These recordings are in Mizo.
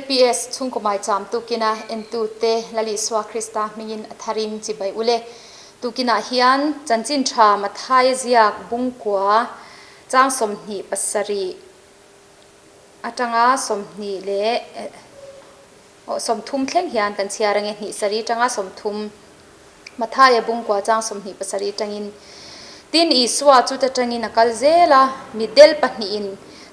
LPS chhungkaw maicham tukina entute Lal Isua Krista hmingin a tharin chibai ule. Tukinah hian chanchin tha Mathaia ziak bungkua chang 27 atanga 20 leh 30 thleng hian kan chhiar ange hnih sarih atanga 30 Mathaia bungkua chang 27 atangin Tin Isua chu ta tangin a kal zel a, mitdel pahnihin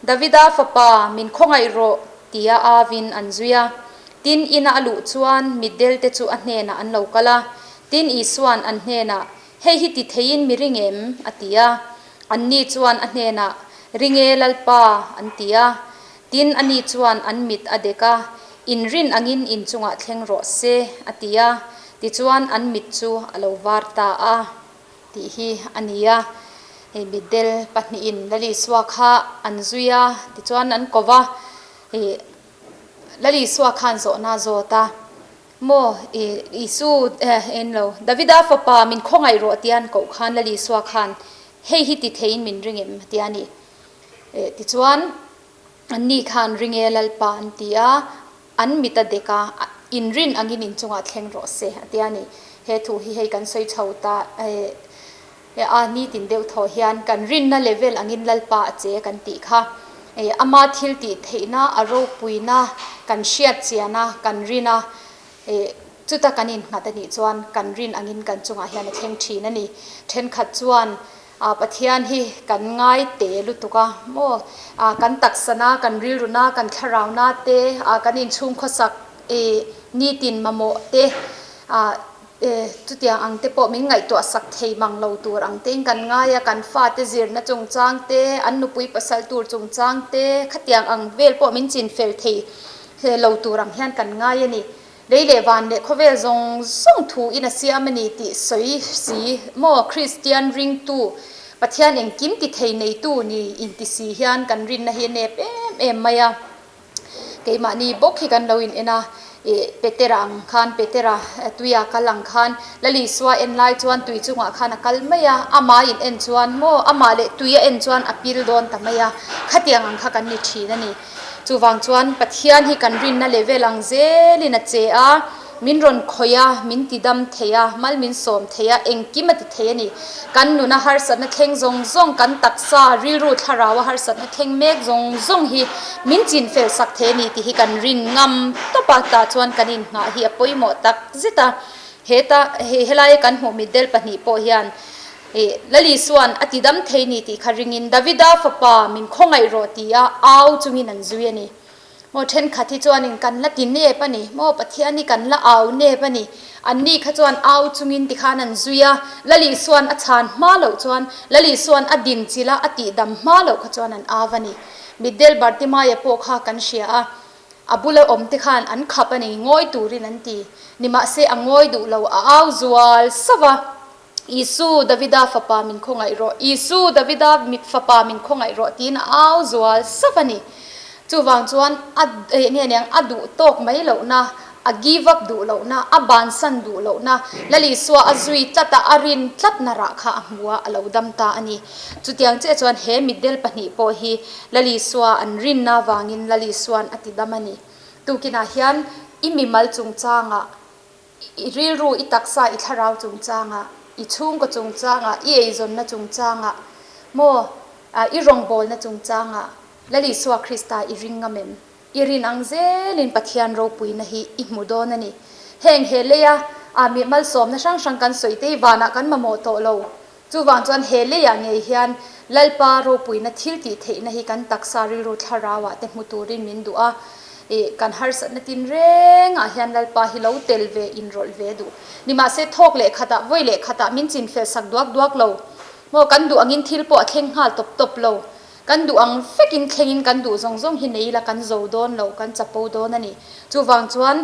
Davida fapa min khawngaih rawh tia avin an zui a. Tin ina a luh chuan mitdel te chu a hnenah an lo kal a. Tin Isuan an hnenah, Hei hi ti theiin mi ring em? a ti a. Anni chuan a hnenah, Ring e Lalpa, an ti a. Tin ani chuan an mit a dek a, In rin angin in chungah thleng rawh se, a ti a. Tichuan an mit chu a lo var ta a, tih hi a ni a. Hei mitdel pahnihin Lal Isua kha an zui a, tichuan an ko va. Hei Lal Isua khan zawhna a zawt a, Maw i Isu en lo, Davida fapa min khawngaih rawh tia an koh khan Lal Isua khan hei hi ti theiin min ring em? tia a ni. Tichuan anni khan ring e Lalpa an ti a, an mit a dek a, in rin angin in chungah thleng rawh se a tia a ni. He thu hi hei kan sawi chho ta a, nitin deuh thaw hian kan rinna level angin Lalpa a che kan tih kha. Ama thil tih theihna, a ropuina kan hriat chian a, kan rin a, chuta kan innghat a nih chuan kan rin angin kan chungah hian a thleng thin a ni. Thenkhat chuan Pathian hi kan ngai te lutuk a maw? Kan taksana, kan rilruna, kan thlarauna te, kan inchhung khawsak nitin mamawh te, chutiang ang te pawh min ngaihtuah sak thei mang lo tur ang tein kan ngai a, kan fate zirna chungchang te, an nupui pasal tur chungchang te, khatiang ang vel pawh min chinfel thei lo tur ang hian kan ngai a ni. Lei leh van leh khawvel zawng zawng thu in a siam a ni tih sawi si maw? Kristian ringtu, Pathian engkim ti thei neitu ni inti si hian kan rinna hi a nep em em mai a. Keimahni bawk hi kan lo in en a, ih Petera ang khan, Petera tuia kal ang khan Lal Isua en lai chuan tui chungah khan a kal mai a, amah in en chuan maw amah leh tui a en chuan a pil dawn ta mai a, khatiang ang kha kan ni thin a ni. Chuvang chuan Pathian hi kan rinna level ang zelin a che a, min rawn khawih a, min tidam thei a, mal min sawm thei a, engkim a ti thei a ni. Kan nuna harsatna thleng zawng zawng, kan taksa, rilru, thlarau a harsatna thleng mek zawng zawng hi min chinfel sak thei a ni tih hi kan rin ngam tawp a, tah chuan kan inngah hi a pawimawh tak zet a. Heta helaia kan hmuh mitdel pahnih pawh hian Ih, Lal Isua'n a tidam thei ni tih kha ringin Davida fapa min khawngaih rawh tia au chungin an zui a ni. Maw thenkhat hi chuanin kan la ti nep a ni, maw Pathian hi kan la au nep a ni. Anni kha chuan au chungin tikhan an zui a, Lal Isua'n a chhan hma loh chuan, Lal Isua'n a din chilh a, a tihdam hma loh kha chuan an au a ni. Mitdel Bartimaia pawh kha kan hria a, a bula awm te khan an khap a ni, ngawi turin an ti. Nimahse a ngawi duh lo, a au zual sauh a. Isu, Davida fapa min khawngaih rawh, Isu, Davida fapa min khawngaih rawh tiin a au zual sap a ni. Chuvang chuan a enge aniang a duh tawk mai lohna, a give up duh lohna, a bansan duh lohna, Lal Isua a zui tlat a, a rin tlatna rah kha a hmu a, a lo dam ta a ni. Chutiang chiah chuan he mitdel pahnih pawh hi Lal Isua an rinna avangin Lal Isua'n a ti dam a ni. Tukinah hian i mimal chungchangah I rilru, i taksa, i thlarau chungchangah, i chhungkaw chungchangah, i eizawnna chungchangah, maw, i rawngbawlna chungchangah Lal Isua Krista i ring ngam em? I rin ang zelin Pathian ropuina hi i hmu dawn a ni. Heng he leia mi malsawmna hrang hrang kan sawi te hi vanah kan mamawh tawh lo. Chuvang chuan he leiah ngei hian Lalpa ropuina thil tih theihna hi kan taksa rilru thlarauah te hmu turin min duh a, ih kan harsatna tin rengah hian Lalpa hi lo tel ve inrawlh ve duh. Nimahse thawk leh khatah vawi leh khatah min chinfel sak duak duak lo. Maw kan duh angin thil pawh a thleng nghal tawp tawp lo. Kan duh ang vekin thlengin kan duh zawng zawng hi nei ila kan zo dawn lo, kan chapo dawn a ni. Chuvang chuan.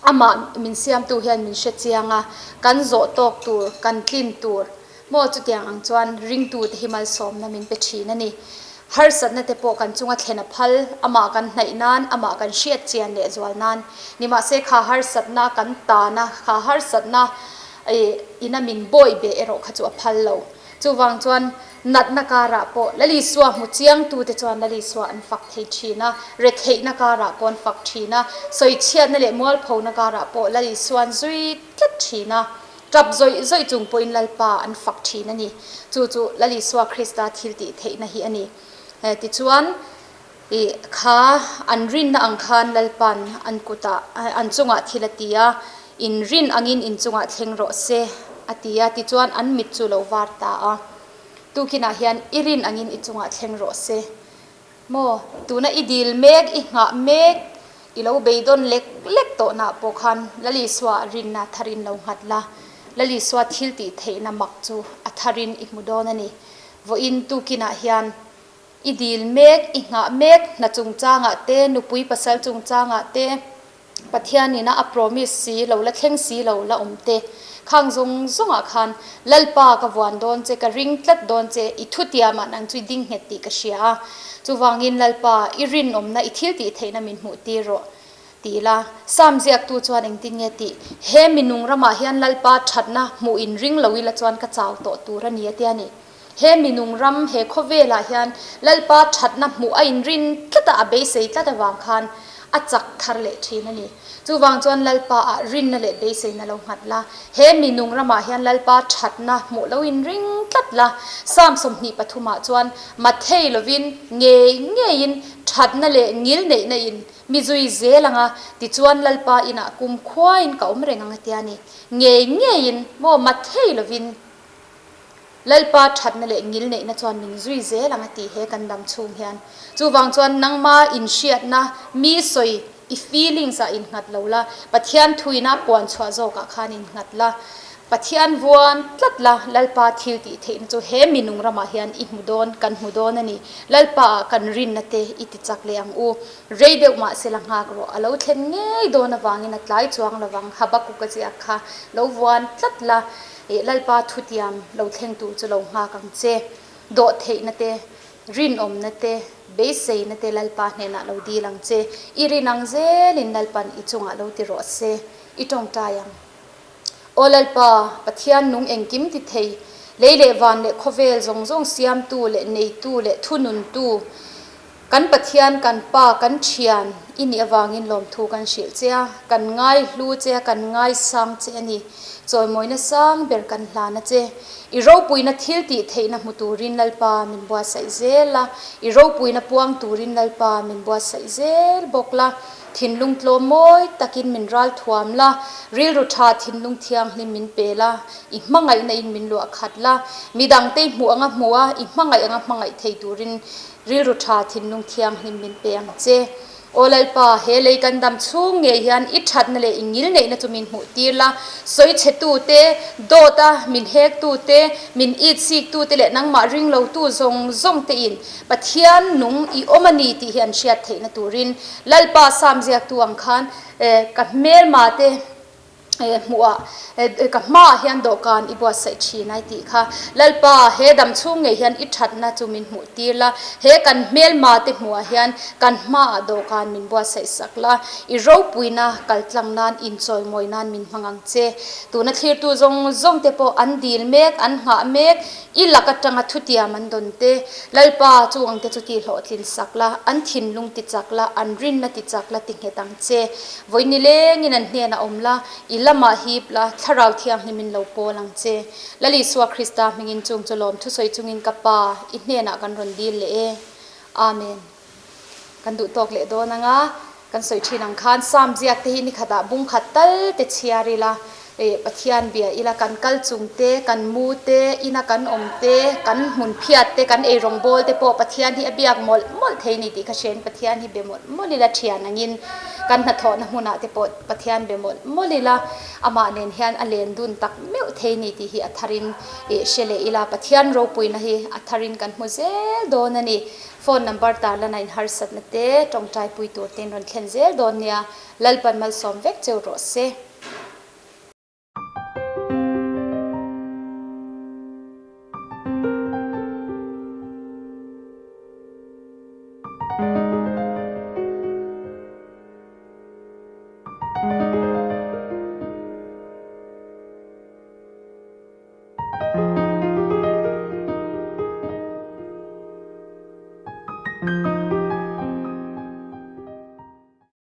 Amah min siamtu hian min hre chiang a, kan zawh tawk tur, kan tlin tur maw chutiang ang chuan ringtute hi malsawmna min pe thin a ni. Harsatna te pawh kan chunga thlen a phal, amah kan hnaih nan, amah kan hriat chian leh zual nan. Nimahse kha harsatna kan tana, kha harsatna ina min bawi beh erawh kha chu a phal lo. Chuvang chuan natna karah pawh Lal Isua hmu chiangtute chuan Lal Isua an fak thei thin a, retheihna karah pawh an fak thin a, sawichhiatna leh mualphona karah pawh Lal Isua an zui tlat thin a, tap zawih zawih chung pawhin Lalpa an fak thin a ni. Chu chu Lal Isua Krista thiltih theihna hi a ni. Tichuan, I kha an rinna ang khan Lalpa'n an kutah, an chungah thil a ti a, in rin angin in chungah thleng rawh se, a ti a. Tichuan an mit chu lo var ta a. Tukinah hian i rin angin i chungah thleng rawh se. Maw, tuna i dil mek, i nghah mek, i lo beidawn lek lek tawhnaah pawh khan Lal Isua rinna tharin lo nghat la, Lal Isua thil tih theihna mak chu a tharin i hmu dawn a ni. Vawiin tukinah hian I dil mek, i nghah mek, hna chungchangah te, nupui pasal chungchangah te, Pathian ina a promise si lo la thleng si lo la awm te, khang zawng zawngah khan Lalpa ka vuan dawn che, ka ring tlat dawn che, i thutiamah nang chu i ding nghet tih ka hria a. Chuvangin Lalpa, i rinawmna, i thil tih theihna min hmuh tir rawh ti la. Sam ziaktu chuan engtin nge tih? He minung ramah hian Lalpa thatna hmuh in ring lo ila chuan ka chau tawh tur a ni a tia ni. He minung ram, he khawvelah hian Lalpa thatna hmuh a inrin tlat a, a beisei tlat avang khan a chak thar leh thin a ni. Chuvang chuan Lalpa ah rinna leh beiseina lo nghat la. He minung ramah hian Lalpa thatna hmuh lo inring tlat la. Psalm 23 ah chuan Mathei lovin ngei ngeiin thatna leh ngil neihna in mi zui zel ang a, tichuan Lalpa inah kumkhuain ka awm reng ang a tia ni. Ngei ngeiin maw Mathei lovin Lalpa thatna leh ngilneihna chuan min zui zel ang a tih he kan dam chhung hian. Chuvang chuan nangma inhriatna, mi sawi, i feelings ah innghat lo la, Pathian thuina puan chhuah zawkah khan innghat la, Pathian vuan tlat la, Lalpa thil tih theihna chu he minung ramah hian i hmu dawn, kan hmu dawn a ni. Lalpa ah kan rinna te i ti chak leh ang u. Rei deuh mahse la nghak rawh, a lo thlen ngei dawn avangin a tlai chuang lovang, Habakkuk a ziak kha lo vuan tlat la. Ih Lalpa thutiam lo thleng tur chu lo nghak ang che. Dawh theihna te, rinawmna te, beiseina te Lalpa hnenah lo dil ang che. I rin ang zelin Lalpan i chungah lo ti rawh se. I tawngtai ang. Aw Lalpa, Pathian nung engkim ti thei, lei leh van leh khawvel zawng zawng siamtu leh neitu leh thununtu, Kan Pathian, kan Pa, kan Thian i nih avangin lawmthu kan hrilh che a, kan ngaihlu che a, kan ngaisang che a ni. Chawimawina sang ber kan hlan a che. I ropuina thil tih theihna hmu turin Lalpa min buatsaih zel a, i ropuina puang turin Lalpa min buatsaih zel bawk la. Thinlung tlawm mawi takin min ral thuam la, rilru tha thinlung thianghlim min pe la, i hmangaihna in min luah khat la, midangte i hmuh anga hmuh a, i hmangaih anga hmangaih thei turin Rilru tha thinlung thianghlim min pe ang che. Aw Lalpa, he lei kan dam chhung ngei hian i thatna leh i ngil neihna chu min hmuh tir la. Sawi chhe tu te, dawt a min hek tu te, min it sik tu te leh nangmah ring lo tu zawng zawng te in Pathian nung i awm a ni tih hi an hriat theihna turin Lalpa Sam ziaktu ang khan ka hmelma te Hmuhah ka hmaah hian dawhkan i buatsaih thin ai tih kha. Lalpa, he dam chhung ngei hian i thatna chu min hmuh tir la, he kan hmelma te hmuhah hian kan hmaah dawhkan min buatsaih sak la, i ropuina kal tlang nan inchawimawi nan min hmang ang che. Tuna thlirtu zawng zawng te pawh an dil mek, an nghah mek, i lak atanga thutiam an dawn te. Lalpa, chung te chu ti hlawhtlin sak la, an thinlung ti chak la, an rinna ti chak la ti nghet ang che. Vawi nilengin an hnenah awm la, i lamah hip la, Thlarau Thianghlimin lo pawl ang che. Lal Isua Krista hmingin chung chu lawm thusawi chungin ka Pa, i hnenah kan rawn dil leh e. Amen. Kan duh tawk leh dawn anga kan sawi thin ang khan Psalm ziak te hi nikhatah bung khat tal te chhiar ila, eh Pathian bia ila kan kal chung te, kan mu te, ina kan awm te, kan hmun phiat te, kan eirawng bawl te pawh Pathian hi a biak mawlh mawlh thei ni tih kha hriain Pathian hi be mawlh mawlh ila thian angin Kan hnathawhna hmunah te pawh Pathian be mawlh mawlh ila, amah nen hian a len dun tak meuh thei ni tih hi a tharin ih hre leh ila, Pathian ropuina hi a tharin kan hmu zel dawn a ni. Phone number tarlana in harsatna te tawngtai pui tur te in rawn thlen zel dawn nia, Lalpan malsawm vek cheu rawh se.